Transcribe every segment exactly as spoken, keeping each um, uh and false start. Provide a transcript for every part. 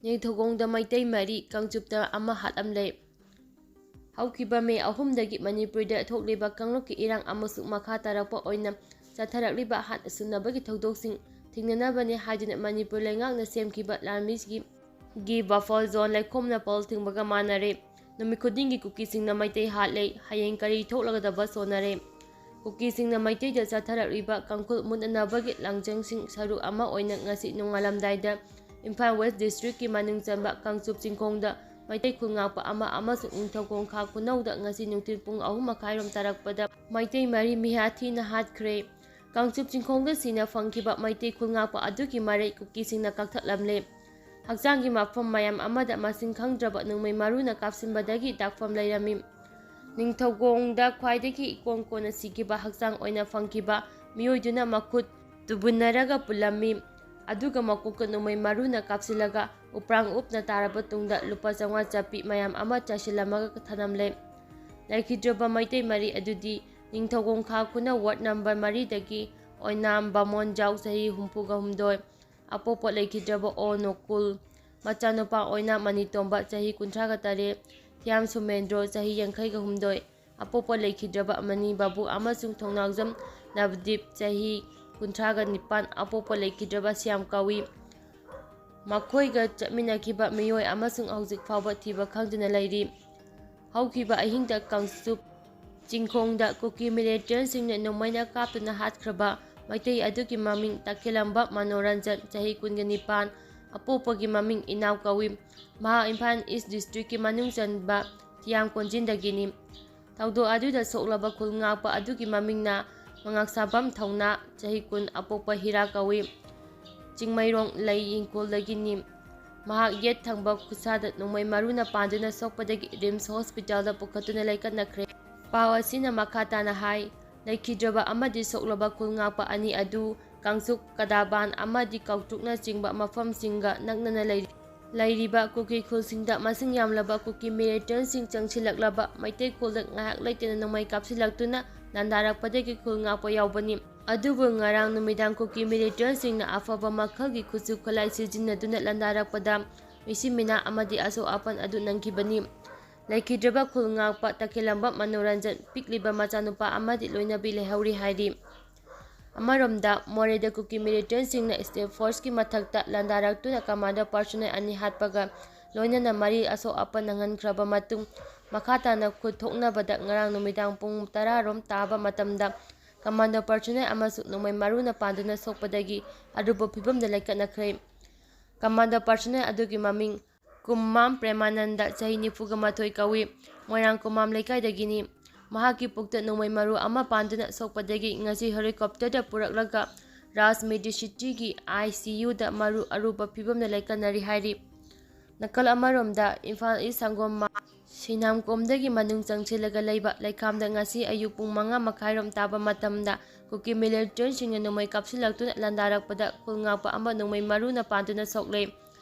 ꯅꯤꯡꯊꯧꯈꯣꯡꯗ ꯃꯩꯇꯩ ꯃꯔꯤ, ꯀꯥꯡꯆꯨꯞꯇ ꯑꯃ ꯍꯥꯠꯂꯝꯂꯦ꯫ ꯍꯧꯈꯤꯕ ꯃꯦ ꯑꯍꯨꯝꯗꯒꯤ ꯃꯅꯤꯄꯨꯔꯗ ꯊꯣꯛꯂꯤꯕ ꯀꯥꯡꯂꯨꯞꯀꯤ ꯏꯔꯥꯡ ꯑꯃꯁꯨꯡ ꯃꯈꯥ ꯇꯥꯔꯛꯄ ꯑꯣꯏꯅ ꯆꯠꯊꯔꯛꯂꯤꯕ ꯍꯥꯠ ꯁꯨꯅꯕꯒꯤ ꯊꯧꯗꯣꯛꯁꯤꯡ ꯊꯤꯡꯅꯅꯕꯅꯤ ꯍꯥꯏꯗꯨꯅ ꯃꯅꯤꯄꯨꯔ ꯂꯩꯉꯥꯛꯅ ꯁꯦꯝꯈꯤꯕ ꯂꯥꯟꯃꯤꯒꯤ ꯕꯐꯔ ꯖꯣꯟ ꯂꯩꯈꯣꯝꯅ ꯄꯜ ꯊꯤꯡꯕꯒ ꯃꯥꯟꯅꯔꯦ꯫ ꯅꯨꯃꯤꯠ ꯈꯨꯗꯤꯡꯒꯤ ꯀꯨꯀꯤꯁꯤꯡꯅ ꯃꯩꯇꯩ ꯍꯥꯠꯂꯦ, ꯍꯌꯦꯡ ꯀꯔꯤ ꯊꯣꯛꯂꯒꯗꯕ ꯁꯣꯟꯅꯔꯦ꯫ ꯀꯨꯀꯤꯁꯤꯡꯅ ꯃꯩꯇꯩꯗ ꯆꯠꯊꯔꯛꯂꯤꯕ ꯀꯥꯡꯈꯨꯜ ꯃꯨꯠꯅꯅꯕꯒꯤ ꯂꯥꯡꯖꯪꯁꯤꯡ ꯁꯔꯨꯛ ꯑꯃ ꯑꯣꯏꯅ ꯉꯁꯤ ꯅꯣꯡꯉꯥꯜꯂꯝꯗꯥꯏꯗ ꯏꯝꯐꯥꯜ ꯋꯦꯁ ꯗꯤꯁꯇ꯭ꯔꯤꯛꯀꯤ ꯃꯅꯨꯡ ꯆꯟꯕ ꯀꯥꯡꯆꯨꯞ ꯆꯤꯡꯈꯣꯡꯗ ꯃꯩꯇꯩ ꯈꯨꯜ ꯉꯥꯛꯄ ꯑꯃ ꯑꯃꯁꯨꯡ ꯅꯤꯡꯊꯧꯈꯣꯡ ꯈꯥ ꯈꯨꯅꯧꯗ ꯉꯁꯤ ꯅꯨꯡꯊꯤꯜ ꯄꯨꯡ ꯑꯍꯨꯝ ꯃꯈꯥꯏꯔꯣꯝ ꯇꯥꯔꯛꯄꯗ ꯃꯩꯇꯩ ꯃꯔꯤ ꯃꯤꯍꯥ ꯊꯤꯅ ꯍꯥꯠꯈ꯭ꯔꯦ꯫ ꯀꯥꯡꯆꯨꯞ ꯆꯤꯡꯈꯣꯡꯗ ꯁꯤꯅ ꯐꯪꯈꯤꯕ ꯃꯩꯇꯩ ꯈꯨꯜ ꯉꯥꯛꯄ ꯑꯗꯨꯒꯤ ꯃꯔꯩ ꯀꯨꯀꯤꯁꯤꯡꯅ ꯀꯛꯊꯠꯂꯝꯂꯦ꯫ ꯍꯛꯆꯥꯡꯒꯤ ꯃꯐꯝ ꯃꯌꯥꯝ ꯑꯃꯗ ꯃꯁꯤꯡ ꯈꯪꯗ꯭ꯔꯕ ꯅꯣꯡꯃꯩ ꯃꯔꯨꯅ ꯀꯥꯞꯁꯤꯟꯕꯗꯒꯤ ꯗꯥꯛꯐꯝ ꯂꯩꯔꯝꯃꯤ꯫ ꯅꯤꯡꯊꯧꯈꯣꯡꯗ ꯈ꯭ꯋꯥꯏꯗꯒꯤ ꯏꯀꯣꯟ ꯀꯣꯟꯅ ꯁꯤꯈꯤꯕ ꯍꯛꯆꯥꯡ ꯑꯣꯏꯅ ꯐꯪꯈꯤꯕ ꯃꯤꯑꯣꯏꯗꯨꯅ ꯃꯈꯨꯠ ꯇꯨꯕꯨꯟꯅꯔꯒ ꯄꯨꯜꯂꯝꯃꯤ, ꯑꯗꯨꯒ ꯃꯀꯣꯛꯇ ꯅꯣꯡꯃꯩ ꯃꯔꯨꯅ ꯀꯥꯞꯁꯤꯜꯂꯒ ꯎꯄ꯭ꯔꯥꯡ ꯎꯞꯅ ꯇꯥꯔꯕ ꯇꯨꯡꯗ ꯂꯨꯄꯥ ꯆꯥꯝꯃꯉꯥ ꯆꯠꯄꯤ ꯃꯌꯥꯝ ꯑꯃ ꯆꯥꯏꯁꯤꯜꯂꯝꯃꯒ ꯊꯅꯝꯂꯦ꯫ ꯂꯩꯈꯤꯗ꯭ꯔꯕ ꯃꯩꯇꯩ ꯃꯔꯤ ꯑꯗꯨꯗꯤ ꯅꯤꯡꯊꯧꯈꯣꯡ ꯈꯥ ꯈꯨꯅꯧ ꯋꯥꯔꯗ ꯅꯝꯕꯔ ꯃꯔꯤꯗꯒꯤ ꯑꯣꯏꯅꯥꯝ ꯕꯥꯃꯣꯟꯖꯥꯎ, ꯆꯍꯤ ꯍꯨꯝꯐꯨꯒ ꯍꯨꯝꯗꯣꯏ, ꯑꯄꯣꯛꯄ ꯂꯩꯈꯤꯗ꯭ꯔꯕ ꯑꯣ ꯅꯣꯀꯨꯜ, ꯃꯆꯥꯅꯨꯄꯥ ꯑꯣꯏꯅꯥꯝ ꯃꯅꯤꯇꯣꯝꯕ, ꯆꯍꯤ ꯀꯨꯟꯊ꯭ꯔꯥꯒ ꯇꯔꯦꯠ, ꯊꯤꯌꯥꯝ ꯁꯨꯃꯦꯟꯗ꯭ꯔꯣ, ꯆꯍꯤ ꯌꯥꯡꯈꯩꯒ ꯍꯨꯝꯗꯣꯏ, ꯑꯄꯣꯛꯄ ꯂꯩꯈꯤꯗ꯭ꯔꯕ ꯃꯅꯤ ꯕꯥꯕꯨ ꯑꯃꯁꯨꯡ ꯊꯣꯡꯅꯥꯎꯖꯝ ꯅꯕꯗꯤꯞ, ꯆꯍꯤ ꯀꯨꯟꯊ꯭ꯔꯥꯒ ꯅꯤꯄꯥꯟ, ꯑꯄꯣꯛꯄ ꯂꯩꯈꯤꯗ꯭ꯔꯕ ꯁ꯭ꯌꯥꯝ ꯀꯧꯏ꯫ ꯃꯈꯣꯏꯒ ꯆꯠꯃꯤꯟꯅꯈꯤꯕ ꯃꯤꯑꯣꯏ ꯑꯃꯁꯨꯡ ꯍꯧꯖꯤꯛ ꯐꯥꯎꯕ ꯊꯤꯕ ꯈꯪꯗꯅ ꯂꯩꯔꯤ꯫ ꯍꯧꯈꯤꯕ ꯑꯍꯤꯡꯗ ꯀꯥꯡꯆꯨꯞ ꯆꯤꯡꯈꯣꯡꯗ ꯀꯨꯀꯤ ꯃꯤꯂꯤꯇꯦꯟꯠꯁꯤꯡꯅ ꯅꯣꯡꯃꯩꯅ ꯀꯥꯞꯇꯨꯅ ꯍꯥꯠꯈ꯭ꯔꯕ ꯃꯩꯇꯩ ꯑꯗꯨꯒꯤ ꯃꯃꯤꯡ ꯇꯈꯦꯂꯝꯕ ꯃꯅꯣꯔꯟꯖꯟ, ꯆꯍꯤ ꯀꯨꯟꯒ ꯅꯤꯄꯥꯟ, ꯑꯄꯣꯛꯄꯒꯤ ꯃꯃꯤꯡ ꯏꯅꯥꯎ ꯀꯧꯏ꯫ ꯃꯍꯥꯛ ꯏꯝꯐꯥꯜ ꯏꯁ ꯗꯤꯁꯇ꯭ꯔꯤꯛꯀꯤ ꯃꯅꯨꯡ ꯆꯟꯕ ꯊꯤꯌꯥꯝ ꯀꯣꯟꯖꯤꯟꯗꯒꯤꯅꯤ꯫ ꯊꯧꯗꯣꯛ ꯑꯗꯨꯗ ꯁꯣꯛꯂꯕ ꯈꯨꯜ ꯉꯥꯛꯄ ꯑꯗꯨꯒꯤ ꯃꯃꯤꯡꯅ ꯃꯉꯥꯛꯁꯥꯕꯝ ꯊꯧꯅꯥ, ꯆꯍꯤ ꯀꯨꯟ, ꯑꯄꯣꯛꯄ ꯍꯤꯔꯥ ꯀꯧꯏ꯫ ꯆꯤꯡꯃꯩꯔꯣꯡ ꯂꯩ ꯏꯪꯈꯣꯜꯗꯒꯤꯅꯤ꯫ ꯃꯍꯥꯛ ꯌꯦꯠ ꯊꯪꯕ ꯈꯨꯠꯁꯥꯗ ꯅꯣꯡꯃꯩ ꯃꯔꯨꯅ ꯄꯥꯟꯗꯨꯅ ꯁꯣꯛꯄꯗꯒꯤ ꯔꯤꯝꯁ ꯍꯣꯁꯄꯤꯇꯥꯜꯗ ꯄꯨꯈꯠꯇꯨꯅ ꯂꯩꯀꯠꯅꯈ꯭ꯔꯦ꯫ ꯄꯥꯎ ꯑꯁꯤꯅ ꯃꯈꯥ ꯇꯥꯅ ꯍꯥꯏ, ꯂꯩꯈꯤꯗ꯭ꯔꯕ ꯑꯃꯗꯤ ꯁꯣꯛꯂꯕ ꯈꯨꯜ ꯉꯥꯛꯄ ꯑꯅꯤ ꯑꯗꯨ ꯀꯥꯡꯆꯨꯞ, ꯀꯗꯥꯕꯥꯟ ꯑꯃꯗꯤ ꯀꯧꯇ꯭ꯔꯨꯛꯅꯆꯤꯡꯕ ꯃꯐꯝꯁꯤꯡꯒ ꯅꯛꯅꯅ ꯂꯩꯔꯤ꯫ ꯂꯩꯔꯤꯕ ꯀꯨꯀꯤ ꯈꯨꯜꯁꯤꯡꯗ ꯃꯁꯤꯡ ꯌꯥꯝꯂꯕ ꯀꯨꯀꯤ ꯃꯤꯂꯤꯇꯦꯟꯠꯁꯤꯡ ꯆꯪꯁꯤꯜꯂꯛꯂꯕ ꯃꯩꯇꯩ ꯈꯨꯜꯗ ꯉꯥꯏꯍꯥꯛ ꯂꯩꯇꯅ ꯅꯣꯡꯃꯩ ꯀꯥꯞꯁꯤꯜꯂꯛꯇꯨꯅ ꯂꯥꯟꯗꯥꯔꯛꯄꯗꯒꯤ ꯈꯨꯜ ꯉꯥꯛꯄ ꯌꯥꯎꯕꯅꯤ꯫ ꯑꯗꯨꯕꯨ ꯉꯔꯥꯡ ꯅꯨꯃꯤꯗꯥꯡ ꯀꯨꯀꯤ ꯃꯤꯂꯤꯇꯦꯟꯠꯁꯤꯡꯅ ꯑꯐꯕ ꯃꯈꯜꯒꯤ ꯈꯨꯠꯁꯨ ꯈꯨꯠꯂꯥꯏ ꯁꯤꯖꯤꯟꯅꯗꯨꯅ ꯂꯥꯟꯗꯥꯔꯛꯄꯗ ꯃꯤꯁꯤ ꯃꯤꯅꯥ ꯑꯃꯗꯤ ꯑꯁꯣꯛ ꯑꯄꯟ ꯑꯗꯨ ꯅꯪꯈꯤꯕꯅꯤ꯫ ꯂꯩꯈꯤꯗ꯭ꯔꯕ ꯈꯨꯜ ꯉꯥꯛꯄ ꯇꯈꯦꯂꯝꯕꯝ ꯃꯅꯣꯔꯟꯖꯟ ꯄꯤꯛꯂꯤꯕ ꯃꯆꯥꯅꯨꯄꯥ ꯑꯃꯗꯤ ꯂꯣꯏꯅꯕꯤ ꯂꯩꯍꯧꯔꯤ ꯍꯥꯏꯔꯤ꯫ ꯑꯃꯔꯣꯝꯗ, ꯃꯣꯔꯦꯗ ꯀꯨꯀꯤ ꯃꯤꯂꯤꯇꯦꯟꯠꯁꯤꯡꯅ ꯁ꯭ꯇꯦꯞ ꯐꯣꯔꯁꯀꯤ ꯃꯊꯛꯇ ꯂꯥꯟꯗꯥꯔꯛꯇꯨꯅ ꯀꯃꯥꯟꯗꯣ ꯄꯥꯔꯁꯣꯅꯦꯜ ꯑꯅꯤ ꯍꯥꯠꯄꯒ ꯂꯣꯏꯅꯅ ꯃꯔꯤ ꯑꯁꯣꯛ ꯑꯄꯟ ꯅꯪꯍꯟꯈ꯭ꯔꯕ ꯃꯇꯨꯡ, ꯃꯈꯥ ꯇꯥꯅ ꯈꯨꯠ ꯊꯣꯛꯅꯕꯗ ꯉꯔꯥꯡ ꯅꯨꯃꯤꯗꯥꯡ ꯄꯨꯡ ꯇꯔꯥ ꯔꯣꯝ ꯇꯥꯕ ꯃꯇꯝꯗ ꯀꯃꯥꯟꯗꯣ ꯄꯥꯔꯁꯣꯅꯦꯜ ꯑꯃꯁꯨ ꯅꯣꯡꯃꯩ ꯃꯔꯨꯅ ꯄꯥꯟꯗꯨꯅ ꯁꯣꯛꯄꯗꯒꯤ ꯑꯔꯨꯕ ꯐꯤꯕꯝꯗ ꯂꯩꯈꯠꯅꯈ꯭ꯔꯦ꯫ ꯀꯃꯥꯟꯗꯣ ꯄꯥꯔꯁꯣꯅꯦꯜ ꯑꯗꯨꯒꯤ ꯃꯃꯤꯡ ꯀꯨꯝꯃꯥꯝ ꯄ꯭ꯔꯦꯃꯥꯅꯟꯗ, ꯆꯍꯤ ꯅꯤꯐꯨꯒ ꯃꯥꯊꯣꯏ ꯀꯧꯏ꯫ ꯃꯣꯏꯔꯥꯡ ꯀꯨꯝꯃꯥꯝ ꯂꯩꯀꯥꯏꯗꯒꯤꯅꯤ꯫ ꯃꯍꯥꯛꯀꯤ ꯄꯨꯛꯇ ꯅꯣꯡꯃꯩ ꯃꯔꯨ ꯑꯃ ꯄꯥꯟꯗꯨꯅ ꯁꯣꯛꯄꯗꯒꯤ ꯉꯁꯤ ꯍꯦꯂꯤꯀꯣꯞꯇꯔꯗ ꯄꯨꯔꯛꯂꯒ ꯔꯥꯖ ꯃꯦꯗꯤꯁꯤꯇꯤꯒꯤ ꯑꯥꯏ ꯁꯤ ꯌꯨꯗ ꯃꯔꯨ ꯑꯔꯨꯕ ꯐꯤꯕꯝꯗ ꯂꯩꯀꯠꯅꯔꯤ ꯍꯥꯏꯔꯤ꯫ ꯅꯥꯀꯜ ꯑꯃꯔꯣꯝꯗ, ꯏꯝꯐꯥꯜ ꯏꯁ ꯁꯪꯒꯣꯝ ꯃꯥ-, ꯁꯤꯅꯥꯝꯀꯣꯝꯗꯒꯤ ꯃꯅꯨꯡ ꯆꯪꯁꯤꯜꯂꯒ ꯂꯩꯕ ꯂꯩꯈꯥꯝꯗ ꯉꯁꯤ ꯑꯌꯨꯛ ꯄꯨꯡ ꯃꯉꯥ ꯃꯈꯥꯏꯔꯣꯝ ꯇꯥꯕ ꯃꯇꯝꯗ ꯀꯨꯀꯤ ꯃꯤꯂꯤꯇꯦꯟꯠꯁꯤꯡꯅ ꯅꯣꯡꯃꯩ ꯀꯥꯞꯁꯤꯜꯂꯛꯇꯨꯅ ꯂꯥꯟꯗꯥꯔꯛꯄꯗ ꯈꯨꯜ ꯉꯥꯛꯄ ꯑꯃ ꯅꯣꯡꯃꯩ ꯃꯔꯨꯅ ꯄꯥꯟꯗꯨꯅ ꯁꯣꯛꯂꯦ꯫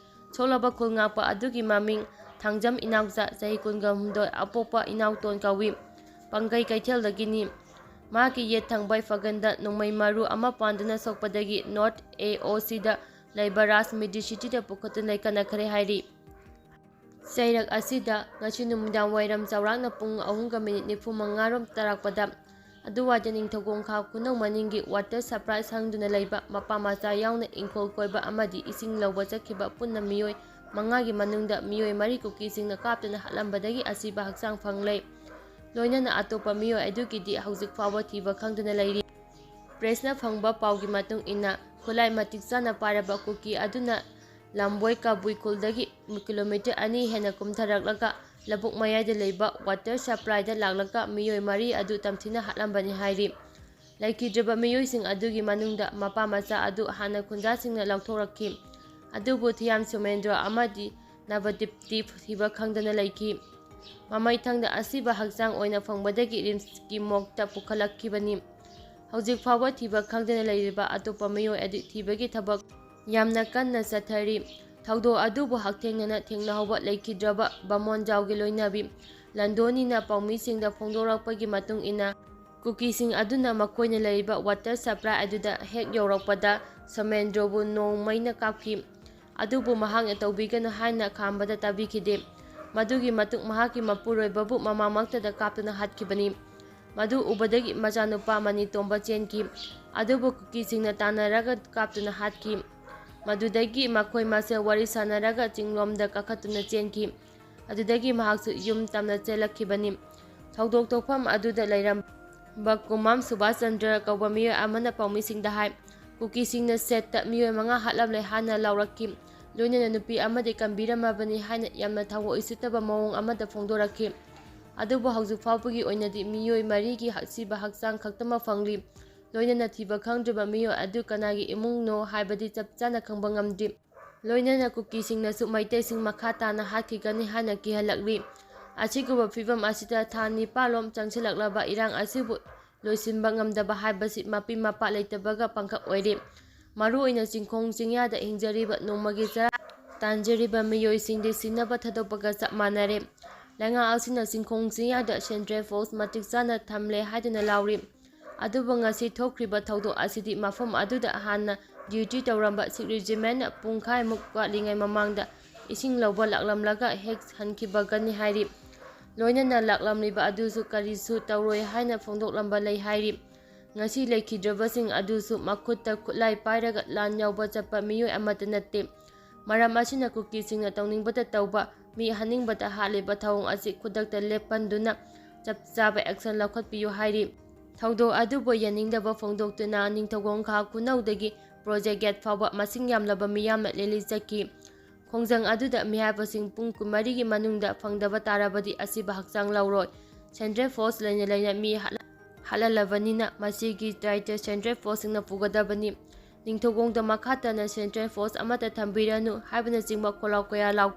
ꯁꯣꯛꯂꯕ ꯈꯨꯜ ꯉꯥꯛꯄ ꯑꯗꯨꯒꯤ ꯃꯃꯤꯡ ꯊꯥꯡꯖꯝ ꯏꯅꯥꯎꯆꯥ, ꯆꯍꯤ ꯀꯨꯟꯒ ꯍꯨꯝꯗꯣꯏ, ꯑꯄꯣꯛꯄ ꯏꯅꯥꯎꯇꯣꯟ ꯀꯧꯏ꯫ ꯄꯪꯒꯩ ꯀꯩꯊꯦꯜꯗꯒꯤꯅꯤ꯫ ꯃꯍꯥꯛꯀꯤ ꯌꯦꯠ ꯊꯪꯕ ꯐꯒꯟꯗ ꯅꯣꯡꯃꯩ ꯃꯔꯨ ꯑꯃ ꯄꯥꯟꯗꯨꯅ ꯁꯣꯛꯄꯗꯒꯤ ꯅꯣꯔꯠ ꯑꯦ ꯑꯣ ꯁꯤꯗ ꯂꯩꯕ ꯔꯥꯖ ꯃꯦꯗꯤꯁꯤꯇꯤꯗ ꯄꯨꯈꯠꯇꯨꯅ ꯂꯩꯀꯠꯅꯈ꯭ꯔꯦ ꯍꯥꯏꯔꯤ꯫ ꯆꯩꯔꯛ ꯑꯁꯤꯗ ꯉꯁꯤ ꯅꯨꯃꯤꯗꯥꯡ ꯋꯥꯏꯔꯝ ꯆꯥꯎꯔꯥꯛꯅ ꯄꯨꯡ ꯑꯍꯨꯝꯒ ꯃꯤꯅꯤꯠ ꯅꯤꯐꯨ ꯃꯉꯥꯔꯣꯝ ꯇꯥꯔꯛꯄꯗ ꯑꯗꯨꯋꯥꯏꯗ ꯅꯤꯡꯊꯧꯈꯣꯡ ꯈꯥ ꯈꯨꯅꯧ ꯃꯅꯤꯡꯒꯤ ꯋꯥꯇꯔ ꯁꯄ꯭ꯂꯥꯏ ꯁꯪꯗꯨꯅ ꯂꯩꯕ ꯃꯄꯥ ꯃꯆꯥ ꯌꯥꯎꯅ ꯏꯪꯈꯣꯜ ꯀꯣꯏꯕ ꯑꯃꯗꯤ ꯏꯁꯤꯡ ꯂꯧꯕ ꯆꯠꯈꯤꯕ ꯄꯨꯟꯅ ꯃꯤꯑꯣꯏ ꯃꯉꯥꯒꯤ ꯃꯅꯨꯡꯗ ꯃꯤꯑꯣꯏ ꯃꯔꯤ ꯀꯨꯀꯤꯁꯤꯡꯅ ꯀꯥꯞꯇꯨꯅ ꯍꯥꯠꯂꯝꯕꯗꯒꯤ ꯑꯁꯤꯕ ꯍꯛꯆꯥꯡ ꯐꯪꯂꯦ꯫ ꯂꯣꯏꯅꯅ ꯑꯇꯣꯞꯄ ꯃꯤꯑꯣꯏ ꯑꯗꯨꯒꯤꯗꯤ ꯍꯧꯖꯤꯛ ꯐꯥꯎꯕ ꯊꯤꯕ ꯈꯪꯗꯅ ꯂꯩꯔꯤ꯫ ꯄ꯭ꯔꯦꯁꯅ ꯐꯪꯕ ꯄꯥꯎꯒꯤ ꯃꯇꯨꯡ ꯏꯟꯅ, ꯈꯨꯠꯂꯥꯏ ꯃꯇꯤꯛ ꯆꯥꯅ ꯄꯥꯏꯔꯕ ꯀꯨꯀꯤ ꯑꯗꯨꯅ ꯂꯝꯕꯣꯏ ꯀꯕꯨꯏ ꯈꯨꯜꯗꯒꯤ ꯀꯤꯂꯣꯃꯤꯇꯔ ꯑꯅꯤ ꯍꯦꯟꯅ ꯀꯨꯝꯊꯔꯛꯂꯒ ꯂꯧꯕꯨꯛ ꯃꯌꯥꯏꯗ ꯂꯩꯕ ꯋꯥꯇꯔ ꯁꯄ꯭ꯂꯥꯏꯗ ꯂꯥꯛꯂꯒ ꯃꯤꯑꯣꯏ ꯃꯔꯤ ꯑꯗꯨ ꯇꯝꯊꯤꯅ ꯍꯥꯠꯂꯝꯕꯅꯤ ꯍꯥꯏꯔꯤ꯫ ꯂꯩꯈꯤꯗ꯭ꯔꯕ ꯃꯤꯑꯣꯏꯁꯤꯡ ꯑꯗꯨꯒꯤ ꯃꯅꯨꯡꯗ ꯃꯄꯥ ꯃꯆꯥ ꯑꯗꯨ ꯍꯥꯟꯅ ꯈꯨꯟꯖꯥꯁꯤꯡꯅ ꯂꯧꯊꯣꯔꯛꯈꯤ꯫ ꯑꯗꯨꯕꯨ ꯊꯤꯌꯥꯝ ꯁꯣꯃꯦꯟꯗ꯭ꯔꯣ ꯑꯃꯗꯤ ꯅꯕꯗꯤꯞꯇꯤ ꯊꯤꯕ ꯈꯪꯗꯅ ꯂꯩꯈꯤ꯫ ꯃꯃꯩꯊꯪꯗ ꯑꯁꯤꯕ ꯍꯛꯆꯥꯡ ꯑꯣꯏꯅ ꯐꯪꯕꯗꯒꯤ ꯔꯤꯝꯁꯀꯤ ꯃꯣꯔꯒꯇ ꯄꯨꯈꯠꯂꯛꯈꯤꯕꯅꯤ꯫ ꯍꯧꯖꯤꯛ ꯐꯥꯎꯕ ꯊꯤꯕ ꯈꯪꯗꯅ ꯂꯩꯔꯤꯕ ꯑꯇꯣꯞꯄ ꯃꯤꯑꯣꯏ ꯑꯗꯨ ꯊꯤꯕꯒꯤ ꯊꯕꯛ ꯌꯥꯝꯅ ꯀꯟꯅ ꯆꯠꯊꯔꯤ꯫ ꯊꯧꯗꯣꯛ ꯑꯗꯨꯕꯨ ꯍꯛꯊꯦꯡꯅꯅ ꯊꯦꯡꯅꯍꯧꯕ ꯂꯩꯈꯤꯗ꯭ꯔꯕ ꯕꯥꯃꯣꯟꯖꯥꯎꯒꯤ ꯂꯣꯏꯅꯕꯤ ꯂꯟꯗꯣꯅꯤꯅ ꯄꯥꯎꯃꯤꯁꯤꯡꯗ ꯐꯣꯡꯗꯣꯔꯛꯄꯒꯤ ꯃꯇꯨꯡ ꯏꯟꯅ, ꯀꯨꯀꯤꯁꯤꯡ ꯑꯗꯨꯅ ꯃꯈꯣꯏꯅ ꯂꯩꯔꯤꯕ ꯋꯥꯇꯔ ꯁꯄ꯭ꯂꯥꯏ ꯑꯗꯨꯗ ꯍꯦꯛ ꯌꯧꯔꯛꯄꯗ ꯁꯣꯃꯦꯟꯗ꯭ꯔꯣꯕꯨ ꯅꯣꯡꯃꯩꯅ ꯀꯥꯞꯈꯤ꯫ ꯑꯗꯨꯕꯨ ꯃꯍꯥꯛꯅ ꯇꯧꯕꯤꯒꯅꯨ ꯍꯥꯏꯅ ꯈꯥꯝꯕꯗ ꯇꯥꯕꯤꯈꯤꯗꯦ꯫ ꯃꯗꯨꯒꯤ ꯃꯇꯨꯡ ꯃꯍꯥꯛꯀꯤ ꯃꯄꯨꯔꯣꯏꯕꯕꯨ ꯃꯃꯥꯡꯃꯛꯇꯗ ꯀꯥꯞꯇꯨꯅ ꯍꯥꯠꯈꯤꯕꯅꯤ꯫ ꯃꯗꯨ ꯎꯕꯗꯒꯤ ꯃꯆꯥꯅꯨꯄꯥ ꯃꯅꯤꯇꯣꯝꯕ ꯆꯦꯟꯈꯤ꯫ ꯑꯗꯨꯕꯨ ꯀꯨꯀꯤꯁꯤꯡꯅ ꯇꯥꯟꯅꯔꯒ ꯀꯥꯞꯇꯨꯅ ꯍꯥꯠꯈꯤ꯫ ꯃꯗꯨꯗꯒꯤ ꯃꯈꯣꯏ ꯃꯁꯦꯜ ꯋꯥꯔꯤ ꯁꯥꯟꯅꯔꯒ ꯆꯤꯡꯂꯣꯝꯗ ꯀꯥꯈꯠꯇꯨꯅ ꯆꯦꯟꯈꯤ꯫ ꯑꯗꯨꯗꯒꯤ ꯃꯍꯥꯛꯁꯨ ꯌꯨꯝ ꯇꯝꯅ ꯆꯦꯜꯂꯛꯈꯤꯕꯅꯤ꯫ ꯊꯧꯗꯣꯛ ꯊꯣꯛꯐꯝ ꯑꯗꯨꯗ ꯂꯩꯔꯝꯕ ꯀꯨꯃꯥꯝ ꯁꯨꯕꯥꯁ ꯆꯟꯗ꯭ꯔ ꯀꯧꯕ ꯃꯤꯑꯣꯏ ꯑꯃꯅ ꯄꯥꯎꯃꯤꯁꯤꯡꯗ ꯍꯥꯏ, "ꯀꯨꯀꯤꯁꯤꯡꯅ ꯁꯦꯠꯇ ꯃꯤꯑꯣꯏ ꯃꯉꯥ ꯍꯥꯠꯂꯝꯂꯦ" ꯍꯥꯏꯅ ꯂꯥꯎꯔꯛꯈꯤ꯫ ꯂꯣꯏꯅꯅ ꯅꯨꯄꯤ ꯑꯃꯗꯤ ꯀꯟꯕꯤꯔꯝꯃꯕꯅꯤ ꯍꯥꯏꯅ ꯌꯥꯝꯅ ꯊꯃꯣꯏ ꯎꯁꯤꯠꯇꯕ ꯃꯑꯣꯡ ꯑꯃꯗ ꯐꯣꯡꯗꯣꯔꯛꯈꯤ꯫ ꯑꯗꯨꯕꯨ ꯍꯧꯖꯤꯛ ꯐꯥꯎꯕꯒꯤ ꯑꯣꯏꯅꯗꯤ ꯃꯤꯑꯣꯏ ꯃꯔꯤꯒꯤ ꯑꯁꯤꯕ ꯍꯛꯆꯥꯡ ꯈꯛꯇꯃꯛ ꯐꯪꯂꯤ꯫ ꯂꯣꯏꯅꯅ ꯊꯤꯕ ꯈꯪꯗ꯭ꯔꯤꯕ ꯃꯤꯑꯣꯏ ꯑꯗꯨ ꯀꯅꯥꯒꯤ ꯏꯃꯨꯡꯅꯣ ꯍꯥꯏꯕꯗꯤ ꯆꯞ ꯆꯥꯅ ꯈꯪꯕ ꯉꯝꯗ꯭ꯔꯤ꯫ ꯂꯣꯏꯅꯅ ꯀꯨꯀꯤꯁꯤꯡꯅꯁꯨ ꯃꯩꯇꯩꯁꯤꯡ ꯃꯈꯥ ꯇꯥꯅ ꯍꯥꯠꯈꯤꯒꯅꯤ ꯍꯥꯏꯅ ꯀꯤꯍꯜꯂꯛꯂꯤ꯫ ꯑꯁꯤꯒꯨꯝꯕ ꯐꯤꯕꯝ ꯑꯁꯤꯗ ꯊꯥ ꯅꯤꯄꯥꯜꯂꯣꯝ ꯆꯪꯁꯤꯜꯂꯛꯂꯕ ꯏꯔꯥꯡ ꯑꯁꯤꯕꯨ ꯂꯣꯏꯁꯤꯟꯕ ꯉꯝꯗꯕ ꯍꯥꯏꯕꯁꯤ ꯃꯄꯤ ꯃꯄꯥ ꯂꯩꯇꯕꯒ ꯄꯥꯡꯈꯛ ꯑꯣꯏꯔꯦ꯫ ꯃꯔꯨꯑꯣꯏꯅ ꯆꯤꯡꯈꯣꯡ ꯆꯤꯡꯌꯥꯗ ꯍꯤꯡꯖꯔꯤꯕ ꯅꯣꯡꯃꯒꯤ ꯆꯔꯥ ꯇꯥꯟꯖꯔꯤꯕ ꯃꯤꯑꯣꯏꯁꯤꯡꯗꯤ ꯁꯤꯅꯕ ꯊꯥꯗꯣꯛꯄꯒ ꯆꯞ ꯃꯥꯟꯅꯔꯦ꯫ ꯂꯩꯉꯥꯛ ꯑꯁꯤꯅ ꯆꯤꯡꯈꯣꯡ ꯆꯤꯡꯌꯥꯗ ꯁꯦꯟꯇ꯭ꯔꯦꯜ ꯐꯣꯔꯁ ꯃꯇꯤꯛ ꯆꯥꯅ ꯊꯝꯂꯦ ꯍꯥꯏꯗꯨꯅ ꯂꯥꯎꯔꯤ꯫ ꯑꯗꯨꯕꯨ ꯉꯁꯤ ꯊꯣꯛꯈ꯭ꯔꯤꯕ ꯊꯧꯗꯣꯛ ꯑꯁꯤꯗꯤ ꯃꯐꯝ ꯑꯗꯨꯗ ꯍꯥꯟꯅ ꯗ꯭ꯌꯨꯇꯤ ꯇꯧꯔꯝꯕ ꯁꯤꯛ ꯔꯦꯖꯤꯃꯦꯟꯅ ꯄꯨꯡꯈꯥꯏꯃꯨꯛ ꯋꯥꯠꯂꯤꯉꯩ ꯃꯃꯥꯡꯗ ꯏꯁꯤꯡ ꯂꯧꯕ ꯂꯥꯛꯂꯝꯂꯒ ꯍꯦꯛ ꯍꯟꯈꯤꯕꯒꯅꯤ ꯍꯥꯏꯔꯤ꯫ ꯂꯣꯏꯅꯅ ꯂꯥꯛꯂꯝꯂꯤꯕ ꯑꯗꯨꯁꯨ ꯀꯔꯤꯁꯨ ꯇꯧꯔꯣꯏ ꯍꯥꯏꯅ ꯐꯣꯡꯗꯣꯛꯂꯝꯕ ꯂꯩ ꯍꯥꯏꯔꯤ꯫ ꯉꯁꯤ ꯂꯩꯈꯤꯗ꯭ꯔꯕꯁꯤꯡ ꯑꯗꯨꯁꯨ ꯃꯈꯨꯠꯇ ꯈꯨꯠꯂꯥꯏ ꯄꯥꯏꯔꯒ ꯂꯥꯟ ꯌꯥꯎꯕ ꯆꯠꯄ ꯃꯤꯑꯣꯏ ꯑꯃꯠꯇ ꯅꯠꯇꯦ꯫ ꯃꯔꯝ ꯑꯁꯤꯅ ꯀꯨꯀꯤꯁꯤꯡꯅ ꯇꯧꯅꯤꯡꯕꯇ ꯇꯧꯕ, ꯃꯤ ꯍꯥꯠꯅꯤꯡꯕꯇ ꯍꯥꯠꯂꯤꯕ ꯊꯧꯑꯣꯡ ꯑꯁꯤ ꯈꯨꯗꯛꯇ ꯂꯦꯞꯍꯟꯗꯨꯅ ꯆꯞ ꯆꯥꯕ ꯑꯦꯛꯁꯟ ꯂꯧꯈꯠꯄꯤꯌꯨ ꯍꯥꯏꯔꯤ꯫ ꯊꯧꯗꯣꯛ ꯑꯗꯨꯕꯨ ꯌꯥꯅꯤꯡꯗꯕ ꯐꯣꯡꯗꯣꯛꯇꯨꯅ ꯅꯤꯡꯊꯧꯈꯣꯡ ꯈꯥ ꯈꯨꯅꯧꯗꯒꯤ ꯄ꯭ꯔꯣꯖꯦꯛ ꯒꯦꯠ ꯐꯥꯎꯕ ꯃꯁꯤꯡ ꯌꯥꯝꯂꯕ ꯃꯤꯌꯥꯝꯅ ꯔꯦꯂꯤ ꯆꯠꯈꯤ꯫ ꯈꯣꯡꯖꯪ ꯑꯗꯨꯗ ꯃꯤꯍꯥꯠꯄꯁꯤꯡ ꯄꯨꯡ ꯀꯨꯟꯃꯔꯤꯒꯤ ꯃꯅꯨꯡꯗ ꯐꯪꯗꯕ ꯇꯥꯔꯕꯗꯤ ꯑꯁꯤꯕ ꯍꯛꯆꯥꯡ ꯂꯧꯔꯣꯏ꯫ ꯁꯦꯟꯇ꯭ꯔꯦꯜ ꯐꯣꯔꯁ ꯂꯩꯅ ꯂꯩꯅ ꯃꯤ ꯍꯥꯠꯂ-, ꯍꯥꯠꯍꯜꯂꯕꯅꯤꯅ ꯃꯁꯤꯒꯤ ꯗꯥꯏꯇ ꯁꯦꯟꯇ꯭ꯔꯦꯜ ꯐꯣꯔꯁꯁꯤꯡꯅ ꯄꯨꯒꯗꯕꯅꯤ꯫ ꯅꯤꯡꯊꯧꯈꯣꯡꯗ ꯃꯈꯥ ꯇꯥꯅ ꯁꯦꯟꯇ꯭ꯔꯦꯜ ꯐꯣꯔꯁ ꯑꯃꯠꯇ ꯊꯝꯕꯤꯔꯅꯨ ꯍꯥꯏꯕꯅꯆꯤꯡꯕ ꯈꯣꯜꯂꯥꯎ ꯀꯌꯥ ꯂꯥꯎꯈꯤ꯫